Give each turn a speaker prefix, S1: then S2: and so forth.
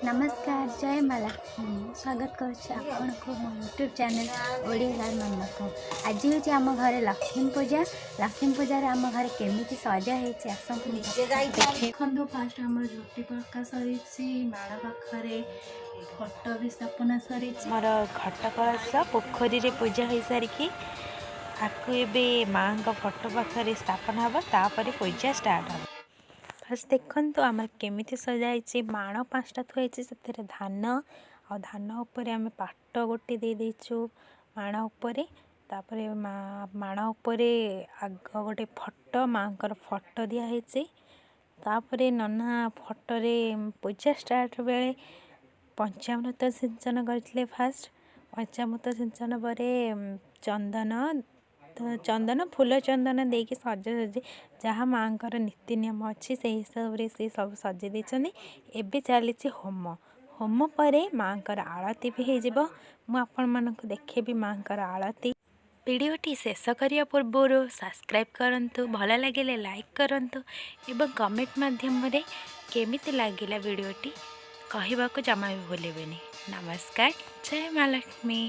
S1: ନମସ୍କାର, ଜୟ ମା ଲକ୍ଷ୍ମୀ। ମୁଁ ସ୍ୱାଗତ କରୁଛି ଆପଣଙ୍କୁ ମୋ ୟୁଟ୍ୟୁବ୍ ଚ୍ୟାନେଲ୍ ଓଡ଼ିଆ ଗାର୍ଲ ମାମାକୁ। ଆଜି ହେଉଛି ଆମ ଘରେ ଲକ୍ଷ୍ମୀ ପୂଜା। ଲକ୍ଷ୍ମୀ ପୂଜାରେ ଆମ ଘରେ କେମିତି ସଜା ହେଇଛି, ଆସନ୍ତୁ ମୁଁ
S2: ଦେଖନ୍ତୁ। ଫାଷ୍ଟ ଆମର ଝୋଟି ପକା ସରିଛି, ମାଳ ପାଖରେ ଫଟୋ ବି ସ୍ଥାପନା ସରିଛି।
S3: ଆମର ଘଟ କଳସ ପୋଖରୀରେ ପୂଜା ହୋଇସାରିକି ଆକୁ ଏବେ ମାଆଙ୍କ ଫଟୋ ପାଖରେ ସ୍ଥାପନ ହେବ, ତାପରେ ପୂଜା ଷ୍ଟାର୍ଟ ହେବ। ଫାଷ୍ଟ ଦେଖନ୍ତୁ ଆମର କେମିତି ସଜା ହେଇଛି। ମାଣ ପାଞ୍ଚଟା ଥୁଆ ହେଇଛି, ସେଥିରେ ଧାନ ଆଉ ଧାନ ଉପରେ ଆମେ ପାଟ ଗୋଟେ ଦେଇ ଦେଇଛୁ ମାଣ ଉପରେ। ତାପରେ ମା ମାଣ ଉପରେ ଆଗ ଗୋଟେ ଫଟୋ, ମାଆଙ୍କର ଫଟୋ ଦିଆହେଇଛି। ତାପରେ ନନା ଫଟୋରେ ପୂଜା ଷ୍ଟାର୍ଟ ବେଳେ ପଞ୍ଚାମୃତ ସିଞ୍ଚନ କରିଥିଲେ। ଫାଷ୍ଟ ପଞ୍ଚାମୃତ ସିଞ୍ଚନ ପରେ ଚନ୍ଦନ, ଚନ୍ଦନ ଫୁଲ, ଚନ୍ଦନ ଦେଇକି ସଜାସଜି ଯାହା ମାଆଙ୍କର ନୀତି ନିୟମ ଅଛି, ସେଇ ହିସାବରେ ସେ ସବୁ ସଜେଇ ଦେଇଛନ୍ତି। ଏବେ ଚାଲିଛି ହୋମ। ହୋମ ପରେ ମାଆଙ୍କର ଆଳତି ବି ହେଇଯିବ। ମୁଁ ଆପଣମାନଙ୍କୁ ଦେଖେଇବି ମାଆଙ୍କର ଆଳତି। ଭିଡ଼ିଓଟି ଶେଷ କରିବା ପୂର୍ବରୁ ସବସ୍କ୍ରାଇବ୍ କରନ୍ତୁ, ଭଲ ଲାଗିଲେ ଲାଇକ୍ କରନ୍ତୁ ଏବଂ କମେଣ୍ଟ ମାଧ୍ୟମରେ କେମିତି ଲାଗିଲା ଭିଡ଼ିଓଟି କହିବାକୁ ଜମା ବି ଭୁଲିବେନି। ନମସ୍କାର, ଜୟ ମା ଲକ୍ଷ୍ମୀ।